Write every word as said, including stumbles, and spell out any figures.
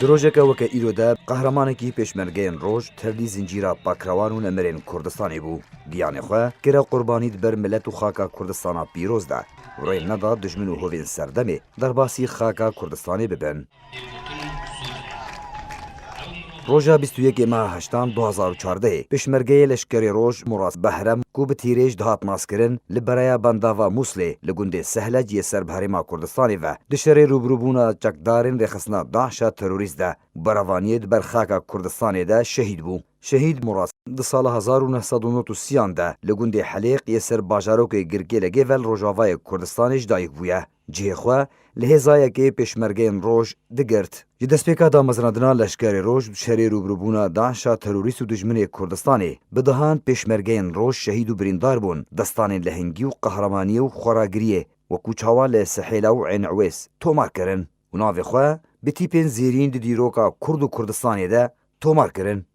Di rojeke weke îro de qehremanekî pêşmergeyên roj tevlî zincîra pakrewan û nemirên Kurdistanê bû. Giyanê xwe kire qurbanî di ber milet û xaka Kurdistana pîroz de. Rê neda dijmin û hovên serdemê derbasî xaka Kurdistanê bibin. Roja bîst û yekê meha heştan du hazar û çardehê pêşmergeyê leşkerê roj Murat Behrem ku bi tîrêj dihat naskirin, li bereya bendava Mûslê li gundê Sehlec yê ser bi herêma Kurdistanê ve di şerê rûbirûbûna çekdarên rêxistina DAIŞa terorîst de û berevaniyê di ber xaka Kurdistanê de şehîd bû. Şehîd Murat di sala hezar û neh sed û nod û sî an de li gundê Helêq yê ser bajarokê Girkêlegê ve li rojavayê Kurdistanê ji dayik bûye. Cihê xwe li hêza yekê pêşmergeyên roj digirt. Ji destpêka damezrandina leşkerê roj di şerê rûbirûbûna DAIŞa terorîst û dijminê Kurdistanê bi dehan pêşmergeyên roj şehîd û birîndar bûn, destanên lehengî û qehremaniyê û xweragiriyê wekû çawa li Sihêla û Ên Ewês tomar kirin û navê xwe bi tîpên zêrîn di dîroka Kurd û Kurdistanê de tomar kirin.